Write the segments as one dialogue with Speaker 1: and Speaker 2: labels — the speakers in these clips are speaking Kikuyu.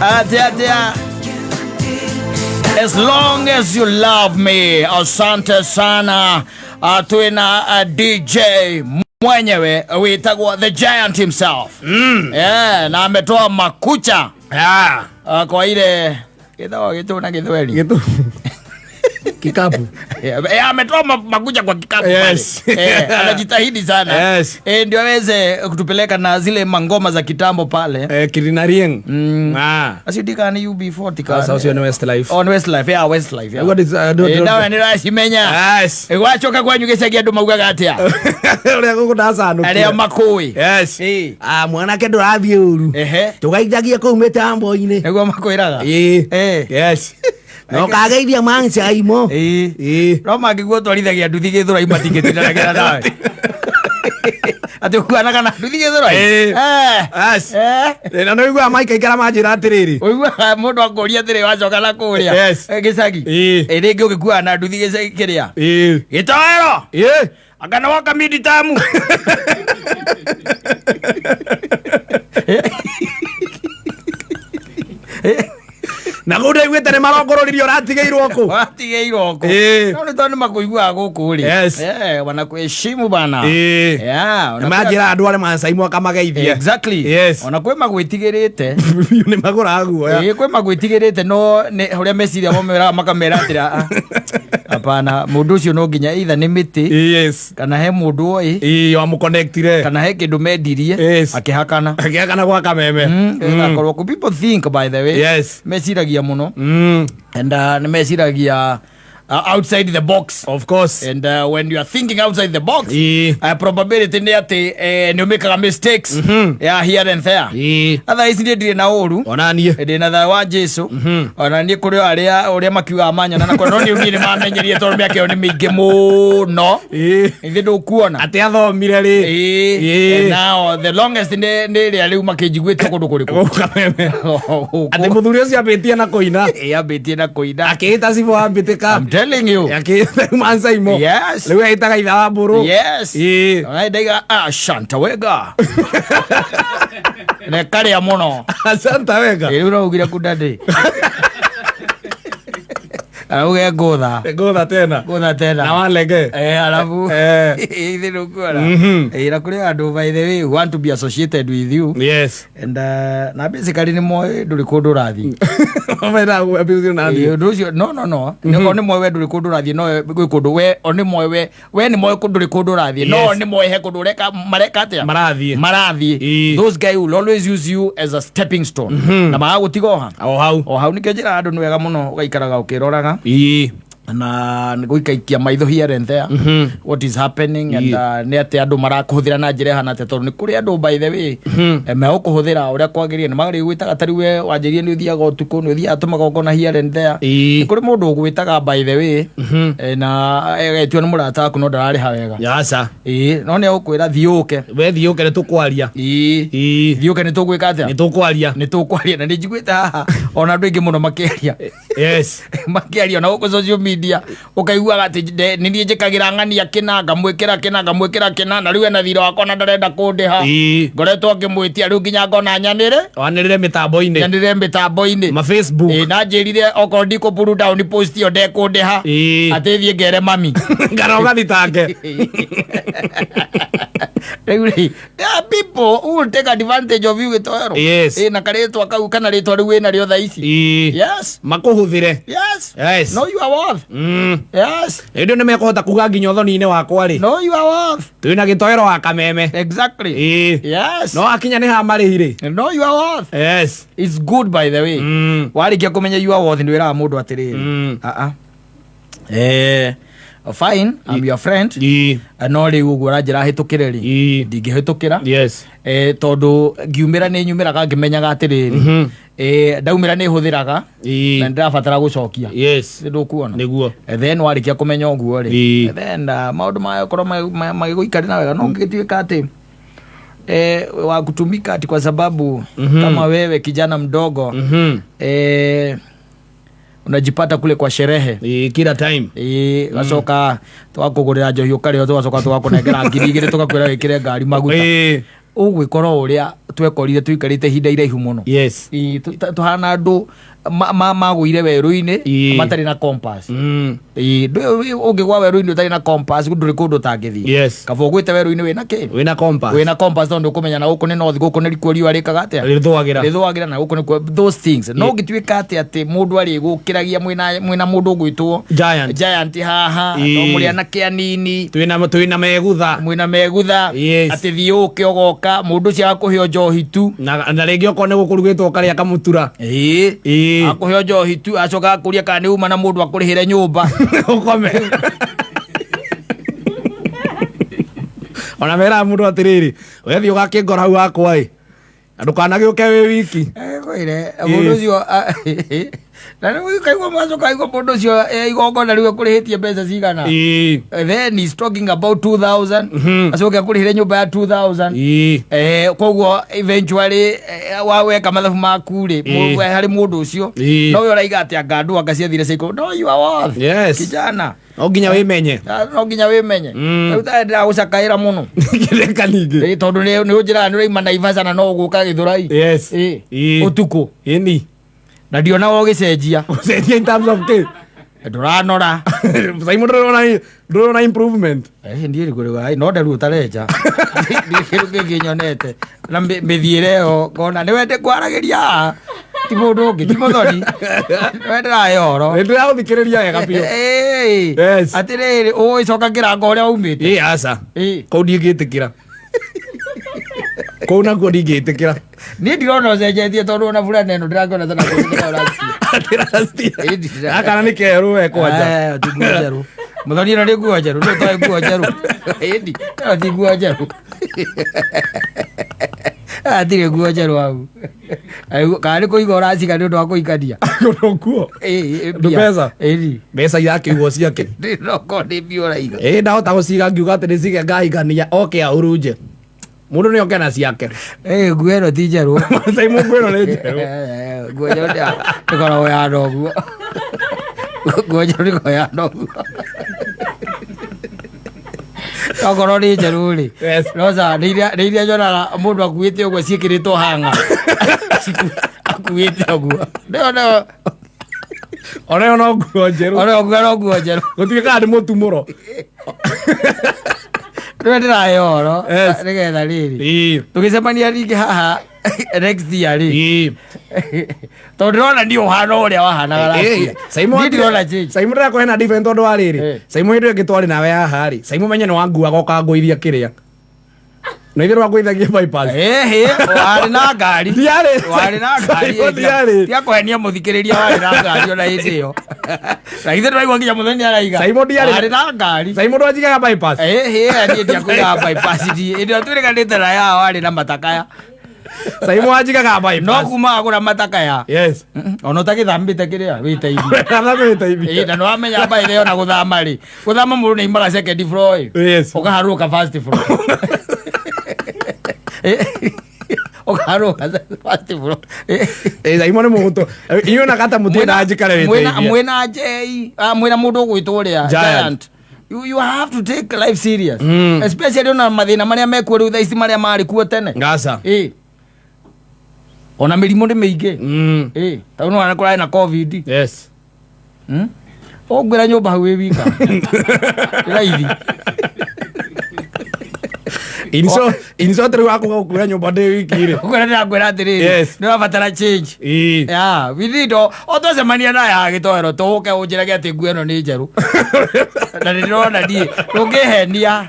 Speaker 1: Atia atia. As long as you love me. Asante sana. Twina DJ mwenyewe witagwo the giant himself. Yeah, na ametoa makucha kwa ile gĩthao gĩtũ na gĩthweri.
Speaker 2: Gitu. Kikapu.
Speaker 1: Ametoa makucha kwa kikapu pale. Anajitahidi sana. Ndio aweze kutupeleka na zile mangoma za kitambo pale.
Speaker 2: Kirinarieng.
Speaker 1: Acio ndikana nĩ UB40 kana.
Speaker 2: Sasa ucio ni Westlife.
Speaker 1: Oh, ni Westlife. Yeah, Westlife. Yeah.
Speaker 2: What is
Speaker 1: Nawe nĩ racimenya. Wacoka kwanyu gĩcagi andũ maugaga atĩa?
Speaker 2: Ũrĩa gũkũ ndacanũkire.
Speaker 1: Arĩa makũĩ.
Speaker 2: Ah, mwanake ndũrathiĩ ũru. Tũgaithagie kũu mĩtambo-inĩ.
Speaker 1: Nĩguo makwĩraga.
Speaker 2: Yes. Na ũkageithia mancaimo.
Speaker 1: No mangĩguo twarithagia nduthi gĩthũrai matingĩtindanagĩra nawe. Atĩ ũkuanaga na nduthi gĩthũrai.
Speaker 2: Yes. Na nĩ ũiguaga maikaikara manjĩra atĩrĩrĩ.
Speaker 1: Ũiguaga mũndũ akũria atĩrĩ wacoka na kũrĩa. Gĩcagi. Rĩngĩ ũgĩkuaga na nduthi gĩcagi kĩrĩa. Gĩtoero. Anga nĩ woka midi tamu.
Speaker 2: Na kũu ndaiguĩte nĩ marongororirie ũratigĩirwo kũ.
Speaker 1: Watigĩirwo kũ. No nĩ tondũ nĩ makũiguaga gũkũ rĩ. Wanakuheshimu bana. Yeah,
Speaker 2: Nĩ manjĩra andũ arĩa mancaimwo akamageithia.
Speaker 1: Exactly. Ona kwĩ magwĩtigĩrĩte.
Speaker 2: Nĩ magũraga guoya.
Speaker 1: Kwĩ magwĩtigĩrĩte no nĩ ũrĩa meciria mameraga makamera atĩrĩ, "Ah, hapana, mũndũ ũcio no nginya either nĩ mĩtĩ kana he mũndũ oĩ
Speaker 2: Wamũconnectire.
Speaker 1: Kana he kĩndũ mendirie akĩhakana."
Speaker 2: Akĩhakana gwa kameme.
Speaker 1: Ĩgakorwo kũ people think, by the way. Meciragia mũno and nĩ meciragia outside the box.
Speaker 2: Of course.
Speaker 1: And when you are thinking outside the box, probability nĩ atĩ nĩ ũmĩkaga mistakes, yeah, here and there. Atha ici niĩ ndirĩ na ũru.
Speaker 2: Ona niĩ.
Speaker 1: Ndĩ na thayũ wa Jesu. Ona niĩ kũrĩ o arĩa ũrĩa makiugaga manyona na no niĩ nĩ mamenyerie tondũ mĩaka ĩyo nĩ mĩingĩ mũno. Ithe ndũkuona.
Speaker 2: Atĩ athomire rĩ.
Speaker 1: And now the longest nĩ ĩrĩa rĩu makĩnjiguĩte kũndũ kũrĩkũ?
Speaker 2: Gũkũ kameme. Atĩ mũthuri ũcio ambĩtie na kũina.
Speaker 1: Ambĩtie na kũina.
Speaker 2: Akĩĩta cibũ wa mbĩtĩka.
Speaker 1: I'm telling you.
Speaker 2: Akĩĩta mancaimo. Rĩu agĩtaga itha wa mbũrũ.
Speaker 1: Ona ndaiga, "Ah, shanta wega." Na karĩa mũno.
Speaker 2: Asanta wega.
Speaker 1: Rĩu ũraugire kundadĩ. Arauge ngũtha.
Speaker 2: Ngũtha tena.
Speaker 1: Ngũtha tena.
Speaker 2: Na walege.
Speaker 1: Alafu ithe ndũkuona. Na kũrĩ andũ, by the way, who want to be associated with you. And na basically nĩ moĩ ndũrĩ kũndũ ũrathiĩ.
Speaker 2: Mena ũcio na thiĩ.
Speaker 1: Ũndũ ũcio, no. O nĩ moĩ we ndũrĩ kũndũ ũrathiĩ, no gwĩ kũndũ we o nĩ moĩ we nĩ moĩ ndũrĩ kũndũ ũrathiĩ, no nĩ moĩ he kũndũ ũreka mareka atĩa?
Speaker 2: Marathiĩ.
Speaker 1: Marathiĩ. Those guys will always use you as a stepping stone. Na magagũtiga oha.
Speaker 2: O hau.
Speaker 1: O hau. Nĩkĩo njĩra andũ nĩ wega mũno ũgaikaraga ũkĩroraga na nĩ gũikaikia maitho here and there, what is happening and nĩ atĩ andũ marakũhũthĩra na njĩra ĩhana atĩa, tondũ nĩ kũrĩ andũ, by the way, megũkũhũthĩra ũrĩa kwagĩrĩire. Nĩ magĩrĩire gwĩtaga tarĩu we wanjĩrire nĩ ũthiaga ũtukũ, nĩ ũthiaga tũmagongona here and there. Nĩ kũrĩ mũndũ ũgwĩtaga, by the way, na egetua nĩ mũrata waku no ndararĩha wega.
Speaker 2: Aca.
Speaker 1: Ĩĩ, no nĩ egũkwĩra thiĩ ũke.
Speaker 2: We thiĩ ũke nĩ tũkwaria.
Speaker 1: Ĩĩ, thiĩ ũke nĩ tũgwĩka atĩa?
Speaker 2: Nĩ tũkwaria.
Speaker 1: Nĩ tũkwaria. Na nĩ njiguĩte haha ona andũ aingĩ mũno makĩaria makĩaria na gũkũ social media, ũkaiguaga atĩ nĩ niĩ njĩkagĩra ng'ania kĩna, ngamwĩkĩra kĩna, ngamwĩkĩra kĩna, na rĩu ena thirĩ wakwa na ndarenda kũndĩha. Ngoretwo ngĩmwĩtia rĩu nginya ngona nyanĩre
Speaker 2: Wanĩrĩre mĩtambo-inĩ.
Speaker 1: Nyanĩre mĩtambo-inĩ.
Speaker 2: Ma Facebook.
Speaker 1: Ĩĩ, na njĩrire okorwo ndikũ pull down post ĩyo ndekũndĩha. Atĩ thiĩ ngere mami.
Speaker 2: Kana ũgathitange.
Speaker 1: Rĩu rĩ, there are people who will take advantage of you, gĩtoero. Ĩĩ, na karĩtwa kau kana rĩtwa rĩu wĩnarĩo thaa ici.
Speaker 2: Makũhũthĩre.
Speaker 1: Know your worth.
Speaker 2: Hĩndĩ ĩyo nĩ mekũhota kuga nginya ũthoni-inĩ wakwa rĩ.
Speaker 1: Know your worth.
Speaker 2: Twĩna gĩtoero wa kameme. No akinya nĩ ha marĩhi rĩ.
Speaker 1: Know your worth. It's good, by the way. Warĩkia kũmenya your worth, nĩ wĩraga mũndũ atĩrĩrĩ, "Ah, ah. Fine, I'm your friend. No rĩu ũguo ũranjĩra hĩtũkĩre rĩ, ndingĩhĩtũkĩra." Tondũ ngiumĩra nĩ nyumĩraga ngĩmenyaga atĩrĩrĩ, ndaumĩra nĩ hũthĩraga na nĩndĩrabatara gũcokia. Nĩ ndũkuona?
Speaker 2: Nĩguo.
Speaker 1: Then warĩkia kũmenya ũguo rĩ, then maũndũ magakorwo magĩgũikarĩra wega. No ũngĩtuĩka atĩ wa kutumika ati kwa sababu kama wewe kijana mdogo, unajipata kule kwa sherehe.
Speaker 2: Kila time.
Speaker 1: Ĩĩ, gacoka twakũgũrĩra njohi ũkarĩo, tũgacoka tũgakũnengera 2000 tũgakwĩra wĩkĩre ngari maguta. Ũgwĩkora ũrĩa twekorire tũikarĩte ihinda iraihu mũno. Ĩ, tũhana andũ magũire werũ-inĩ matarĩ na compass. Ĩ, ũngĩgwa werũ-inĩ ũtarĩ na compass, ndũrĩ kũndũ ũtangĩthiĩ. Kaba ũgwĩte werũ-inĩ wĩna kĩ?
Speaker 2: Wĩna compass.
Speaker 1: Wĩna compass, tondũ ũkũmenya na gũkũ nĩ north, gũkũ nĩ kuo riũa rĩkaga atĩa?
Speaker 2: Rĩthũagĩra.
Speaker 1: Rĩthũagĩra, na gũkũ nĩkuo those things. No ũngĩtuĩka atĩ mũndũ arĩgũkĩragia mwĩna mũndũ ũgwĩtwo
Speaker 2: Giant.
Speaker 1: Giant haha, no mũrĩ anake anini.
Speaker 2: Twĩna megutha.
Speaker 1: Mwĩna megutha. Atĩ thiĩ ũke ũgoka, mũndũ ũcio akũhe njohi tu.
Speaker 2: Na rĩngĩ okorwo nĩ gũkũrugĩtwo ũkarĩa kamũtura.
Speaker 1: Akũhe njohi tu, acoka akũrie kana nĩ uma na mũndũ akũrĩhĩre nyũmba.
Speaker 2: Ũkome. Ona meraga mũndũ atĩrĩrĩ, wethiĩ ũgakĩngora hau hakwa ĩ, na ndũkanagĩũke wĩ wiki.
Speaker 1: Kwĩre mũndũ ũcio na rĩu ũkaigua mũgacoka kaigua mũndũ ũcio igongona rĩu ekũrĩhĩtie mbeca cigana. Then he's talking about 2000, acoke akũrĩhĩre nyũmba ya 2000. Koguo eventually wa weka mathabu maku rĩ, harĩ mũndũ ũcio, no we ũraiga atĩ anga andũ anga ciathire ciaikũ, no you are worth kijana.
Speaker 2: No nginya wĩmenye.
Speaker 1: Ah, no nginya wĩmenye. Rĩu tarĩ ndĩragũcakaĩra mũno.
Speaker 2: Kĩreka ningĩ.
Speaker 1: Tondũ nĩ ũnjĩraga nĩ ũraima Naivasha na no ũgũka Gĩthũrai. Ũtukũ.
Speaker 2: Ĩni.
Speaker 1: Na ndionaga ũgĩcenjia.
Speaker 2: Gũcenjia in terms of kĩ?
Speaker 1: Ndũranora.
Speaker 2: Simon, ndũrona improvement?
Speaker 1: Ndiĩ rĩu no nderu ũtarenja. Ndiĩ kĩndũ kĩngĩ nyonete na mĩthiĩre ĩyo ngona nĩ wende kwaragĩria haha, ti mũndũ ũngĩ, ti mũthoni, nĩwe ndĩrahe ũhoro.
Speaker 2: Nĩ ndĩragũthikĩrĩria wega biũ.
Speaker 1: Atĩrĩrĩ, ũgũgĩcoka kĩrango ũrĩa waumĩte?
Speaker 2: Ĩ, aca. Kũu ndingĩtĩkĩra, kũu nakuo ndingĩtĩkĩra.
Speaker 1: Niĩ ndirona ũcenjetie, tondũ ona burana ĩno ndĩrakĩona ta
Speaker 2: Ĩ, akana nĩ kerũ we kwanja.
Speaker 1: Ti nguo njerũ, mũthoni, ĩno nĩ nguo njerũ? Nĩ ũtoĩ nguo njerũ? Ĩndi ĩno ti nguo njerũ. Hatirĩ nguo njerũ hau. Kana nĩ kũiga ũraciga nĩ ũndũ wa kũhikania?
Speaker 2: Nguo?
Speaker 1: Ĩ,
Speaker 2: Ndũ
Speaker 1: mbia.
Speaker 2: Mbeca?
Speaker 1: Ĩni.
Speaker 2: Mbeca irakĩigwo ciake.
Speaker 1: Ndĩrokorwo nĩ mbia ũraiga.
Speaker 2: Ĩ, ndahota gũciga ngiuga atĩ nĩcige ngahikania oke ahurunje. Mũndũ nĩ oke na ciake.
Speaker 1: Ĩ, nguo ĩno ti njerũ.
Speaker 2: Simon, nguo ĩno nĩ njerũ.
Speaker 1: Nguo njerũ ndĩkoragwo yahana ũguo. Nguo njerũ ndĩkoragwo yahana ũguo. Okorwo nĩ njerũ rĩ, no ca nĩ iria nyonaga mũndũ akuĩte ũguo, ciĩkĩrĩtwo hanga, akuĩte ũguo, nĩyo nĩyo.
Speaker 2: Ona ĩyo no nguo njerũ.
Speaker 1: Ona nguo no nguo njerũ.
Speaker 2: Gũtuĩkaga nĩ mũtumũro.
Speaker 1: Nĩwe ndĩrahe ũhoro nĩgetha rĩrĩ tũgĩcemania rĩngĩ haha next year rĩ, tondũ ndĩrona niĩ ũhana ũrĩa wahanaga last year.
Speaker 2: Simon.
Speaker 1: Niĩ ndirona change.
Speaker 2: Simon, ndĩrakũhe na different, tondũ wa rĩrĩ, Simon, hĩndĩ ĩyo ĩngĩ twarĩ nawe haha rĩ, Simon, menye nĩ wanguaga ũkangũithia kĩrĩa na ithuĩ rwangũithagia bypass.
Speaker 1: Ĩhĩ, warĩ na ngari.
Speaker 2: Ndiarĩ.
Speaker 1: Warĩ na ngari.
Speaker 2: Simon, ndiarĩ.
Speaker 1: Tiga kũhenia mũthikĩrĩria, warĩ na ngari ona hĩndĩ ĩyo. Na ithuĩ tũraigua nginya mũthenya araiga.
Speaker 2: Simon, ndiarĩ.
Speaker 1: Warĩ na ngari.
Speaker 2: Simon, ndwanjigaga bypass.
Speaker 1: Ĩhĩ, niĩ ndiakũigaga bypass, ndiĩ. Hĩndĩ ĩyo twĩrĩganĩte na ya warĩ na matakaya.
Speaker 2: Simon, wanjigaga bypass.
Speaker 1: No kuma agũra matakaya. Ona ũtagĩthambĩte kĩrĩa wĩteithie.
Speaker 2: Wĩteithie.
Speaker 1: Ĩ, na nĩwamenya mbaĩ ĩyo na gũthama rĩ, gũthama mũndũ nĩ aimaga second floor ĩ. Ũkaharũrũka first floor. Ũkaharũrũka first floor.
Speaker 2: Ĩ, Simon nĩ mũgũtũ inyuĩ na kata mũtiendaga njikare wĩteithie.
Speaker 1: Mwĩna njei, mwĩna mũndũ ũgwĩtwo ũrĩa
Speaker 2: Giant.
Speaker 1: Giant. You have to take life serious, especially ona mathĩna marĩa mekuo rĩu thaa ici, marĩa marĩ kuo tene.
Speaker 2: Ngaca.
Speaker 1: Ĩ, ona mĩrimũ nĩ mĩingĩ. Ĩ, tondũ nĩwona kũrarĩ na COVID. Ũngwĩra nyũmba hau wĩ wika nĩ raithi.
Speaker 2: In short, rĩu wakuga gũkuĩra nyũmba ndĩ wiki rĩ?
Speaker 1: Ũkwĩra, ndĩrakwĩra atĩrĩrĩ, nĩ ũrabatara change. Yeah, we need o twacemania naye haha gĩtoero, tũũke ũnjĩrage atĩ nguo ĩno nĩ njerũ, na nĩ ndĩrona niĩ ndũngĩhenia.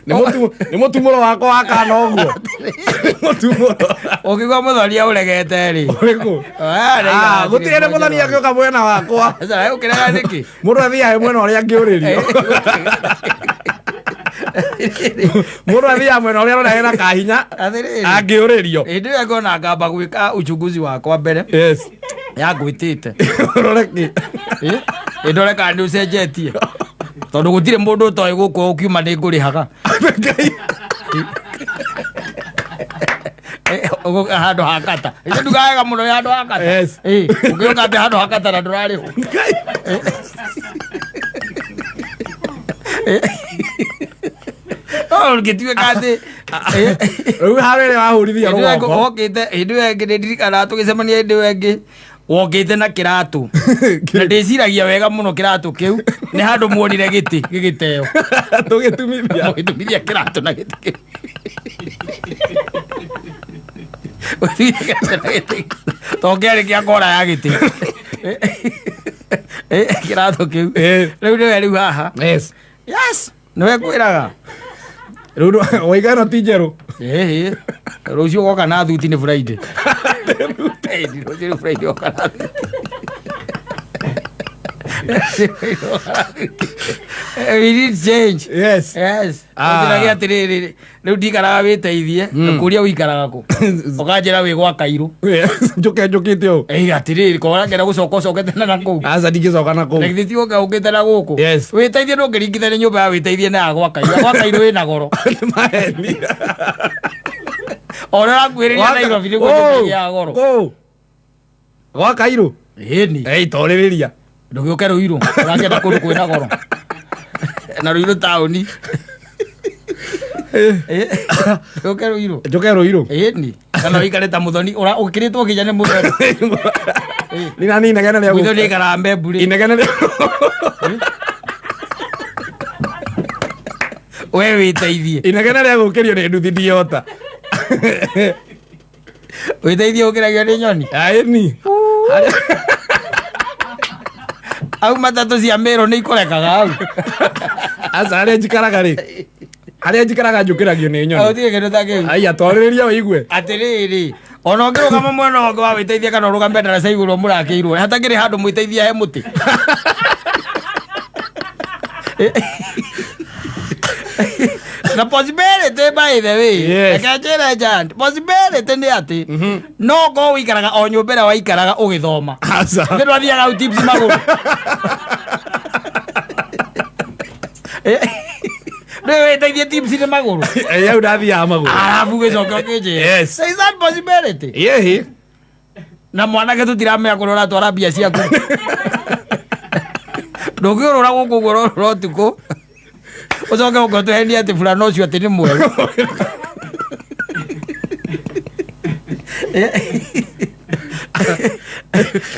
Speaker 2: Nĩ mũtumũro wakwa wa kana ũguo. Nĩ mũtumũro.
Speaker 1: Ũngĩigua mũthoria ũregete rĩ?
Speaker 2: Ũrĩkũ?
Speaker 1: Ah,
Speaker 2: Gũtirĩ nĩ mũthoni angĩũka mwena wakwa.
Speaker 1: Ũkĩrega nĩkĩ?
Speaker 2: Mũndũ athiaga mwena ũrĩa angĩũrĩrio. Mũndũ athiaga mwena ũrĩa arona hena kahinya.
Speaker 1: Atĩrĩrĩ,
Speaker 2: angĩũrĩrio.
Speaker 1: Hĩndĩ ĩyo ngona ngamba gwĩka uchunguzi wakwa mbere ya ngwĩtĩte.
Speaker 2: Ũrore kĩ?
Speaker 1: Ĩndore kana nĩ ũcenjetie, tondũ gũtirĩ mũndũ ũtoĩ gũkũ ũkiuma nĩ ngũrĩhaga.
Speaker 2: Ngai.
Speaker 1: Handũ ha kata ĩcio ndugaga mũno ya handũ ha kata. Ũngĩũka atĩ handũ ha kata na ndũrarĩhwo.
Speaker 2: Ngai.
Speaker 1: No ngĩtuĩka atĩ
Speaker 2: Rĩu haro ĩrĩa wahũrithia
Speaker 1: hĩndĩ ĩyo ĩngĩ
Speaker 2: rũgongo.
Speaker 1: wokĩte, hĩndĩ ĩyo ĩngĩ nĩndirikanaga tũgĩcemania hĩndĩ ĩyo ĩngĩ wokĩte na kĩratũ, na ndĩciragia wega mũno kĩratũ kĩu nĩ handũ muonire gĩtĩ gĩgĩteo.
Speaker 2: Tũgĩtumithia.
Speaker 1: Mũgĩtumithia kĩratũ na gĩtĩ kĩu. Mũgĩtumithia kĩratũ na gĩtĩ kĩu. To kĩarĩ kĩa kora ya gĩtĩ. Kĩratũ kĩu. Rĩu nĩwe rĩu haha.
Speaker 2: Yes.
Speaker 1: Yes, nĩwe ngwĩraga.
Speaker 2: Rĩu waiga ĩno ti njerũ.
Speaker 1: Ĩhĩ, rũciũ ũgoka na thuti, nĩ Friday. Ĩĩ, rũciũ nĩ Friday, ũgoka na thuti. We need change.
Speaker 2: Yes.
Speaker 1: Yes.
Speaker 2: Ah.
Speaker 1: Njĩrage atĩrĩrĩ, rĩu ndikaraga wĩteithie, kũria ũikaraga kũ, ũkanjĩra wĩ gwa Kairũ.
Speaker 2: Yes, njũke njũkĩte ũũ.
Speaker 1: Ĩ, atĩrĩrĩ, korakera gũcoka ũcokete na kũu.
Speaker 2: Aca, ndingĩcoka na kũu.
Speaker 1: Na githĩ ti ũka ũkĩte na gũkũ?
Speaker 2: Yes.
Speaker 1: Wĩteithie, ndũngĩringithania nyũmba ya wĩteithie na ya gwa Kairũ. Ya gwa Kairũ ĩna goro.
Speaker 2: Nĩ maheni.
Speaker 1: O ũrĩa ũrakuhĩrĩria Nairobi nĩguo nyũmba ĩgĩaga goro.
Speaker 2: Kũu. Gwa Kairũ.
Speaker 1: Ĩni.
Speaker 2: Ei, torĩrĩria.
Speaker 1: Ndũgĩũke Rũirũ, ũrakĩenda kũndũ kwĩna goro na Rũirũ taũni. Ndũgĩũke Rũirũ.
Speaker 2: Njũke Rũirũ.
Speaker 1: Ĩni, kana ũikare ta Mũthoni ũkĩrĩtwo nginya nĩ Mũthoni.
Speaker 2: Nina ni inegene rĩa
Speaker 1: Mũthoni aikaraga Mbembũrĩ.
Speaker 2: Inegene rĩa
Speaker 1: We wĩteithie.
Speaker 2: Inegene rĩa gũkĩrio nĩ nduthi ndiota.
Speaker 1: Wĩteithie ũkĩragio nĩ nyoni.
Speaker 2: Aĩni.
Speaker 1: Au matatũ cia mĩrũ nĩ ikorekaga hau.
Speaker 2: Aca, harĩa njikaraga rĩ, harĩa njikaraga njũkĩragio nĩ nyoni.
Speaker 1: Gũtirĩ kĩndũ ta kĩu.
Speaker 2: Aya, twarĩrĩria wĩigue.
Speaker 1: Atĩrĩrĩ, ona ũngĩrũgama mwena ũngĩ wa wĩteithie kana ũrũgame ndaraca igũrũ mũrakĩirwo, hatakĩrĩ handũ mwĩteithia he mũtĩ. Na possibility, by the way, reke njĩre Jan, possibility nĩ atĩ no korwo ũikaraga o nyũmba ĩrĩa waikaraga ũgĩthoma.
Speaker 2: Aca.
Speaker 1: Nĩ ndwathiaga au tips magũrũ. Nĩ wĩteithie tips nĩ magũrũ.
Speaker 2: Ĩ, hau ndathiaga magũrũ.
Speaker 1: Arabu gĩcoke ũkĩnjĩra.
Speaker 2: Yes.
Speaker 1: Is that possibility?
Speaker 2: Ĩhĩ.
Speaker 1: Na mwanake, tũtiramenya kũrĩa ũratwara mbia ciaku. Ndũngĩũrũra gũkũ ũguo ũrorũra ũtukũ, ũcoke ũke ũtũhenie atĩ burana ũcio atĩ nĩ mwerũ.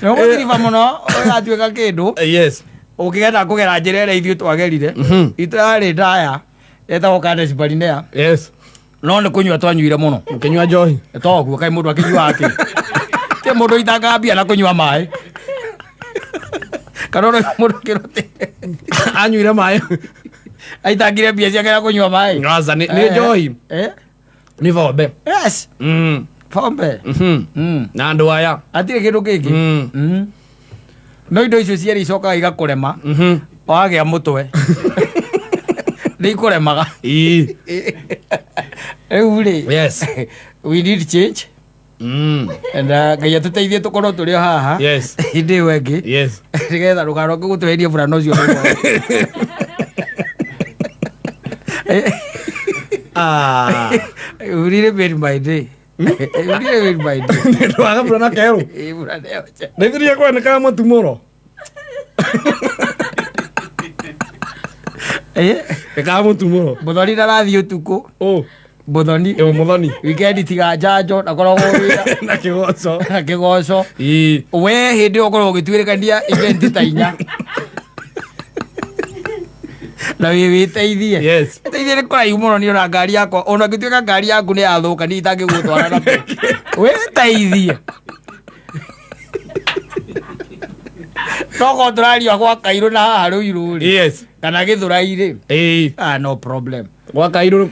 Speaker 1: Nĩ ũgũthiriba mũno ũgatuĩka kĩndũ. Ũkĩgenda kũgera njĩra ĩrĩa ithuĩ twagerire, itũ yarĩ ndaya, etagwo Kadesh Barinea. No nĩ kũnyua twanyuire mũno.
Speaker 2: Mũkĩnyua njohi.
Speaker 1: Toguo kaĩ mũndũ akĩnyua atĩ ti mũndũ itangaga mbia na kũnyua maĩ, kana ũrĩa mũndũ akĩrote.
Speaker 2: Anyuire maĩ.
Speaker 1: Aitangire mbia ciake na kũnyua maĩ.
Speaker 2: Aca, nĩ njohi. Nĩ bombe.
Speaker 1: Yes. Pombe.
Speaker 2: Na andũ aya.
Speaker 1: Hatirĩ kĩndũ kĩngĩ. No indo icio cierĩ icokaga igakũrema. Wagĩa mũtwe nĩ ikũremaga. Rĩu rĩ, we need change and Ngai atũteithie tũkorwo tũrĩ o haha hĩndĩ ĩyo ĩngĩ, nĩgetha ndũkaroke gũtũheria burana ũcio nĩ mwega.
Speaker 2: Ah.
Speaker 1: You really made my day. You really made my day.
Speaker 2: Ndwaga burana kerũ.
Speaker 1: Ĩ, burana ĩyo njerũ.
Speaker 2: Nĩthirie kwenekaga mũtumũro. Nĩkaga mũtumũro.
Speaker 1: Mũthoni ndarathiĩ ũtukũ.
Speaker 2: Ũ.
Speaker 1: Mũthoni.
Speaker 2: Ĩ, mũthoni.
Speaker 1: Wikendi tiga njanjo na koragwo wĩra.
Speaker 2: Na kĩgoco.
Speaker 1: Na kĩgoco.
Speaker 2: Ii.
Speaker 1: We hĩndĩ ĩyo ũkorwo ũgĩtuĩrĩkania event ta inya na wĩ wĩteithie. Wĩteithie nĩ kũraihu mũno, niĩ ona ngari yakwa, ona ũngĩtuĩka ngari yaku nĩ yathũka, niĩ itangĩgũtwara na wĩteithie. Tokorwo tũraria gwa Kairũ na haha Rũirũ rĩ, kana Gĩthũrai rĩ, ah, no problem.
Speaker 2: Gwa Kairũ.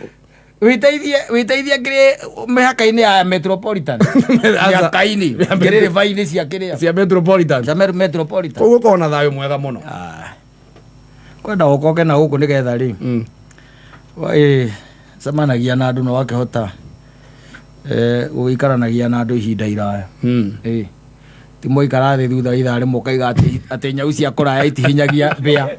Speaker 1: Wĩteithie, wĩteithie ngĩrĩ mĩhaka-inĩ ya metropolitan, mĩhaka-inĩ ngĩrĩrĩba-inĩ cia kĩrĩa.
Speaker 2: Cia metropolitan.
Speaker 1: Cia metropolitan.
Speaker 2: Koguo ũkorwo na thayũ mwega mũno.
Speaker 1: Kwenda gũkoke na gũkũ nĩgetha rĩ, ĩ, cemanagia na andũ na wakĩhota gũikaranagia na andũ ihinda iraya. Ĩ, ti mwaikara thĩ thutha wa ithaa rĩmwe ũkaiga atĩ nyau cia kũraya itihinyagia mbĩa,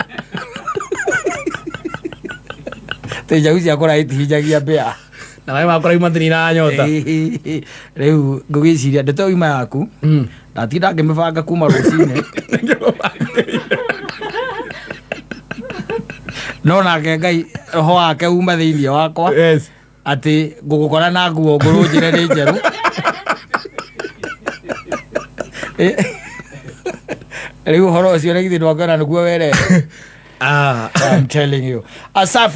Speaker 1: atĩ nyau cia kũraya itihinyagia mbĩa.
Speaker 2: Na maĩ makora imatininaga nyota.
Speaker 1: Rĩu ngũgĩciria ndeto ima yaku, ndatinda ngĩmĩbanga kuma rũcinĩ. No nake Ngai roho wake uma thĩinĩ wakwa.
Speaker 2: Yes.
Speaker 1: Atĩ ngũgũkora na nguo ngũrũ njĩre nĩ njerũ. Rĩu ũhoro ũcio rĩ githĩ ndwakĩona nĩguo werete?
Speaker 2: Ah.
Speaker 1: I'm telling you. Asafi.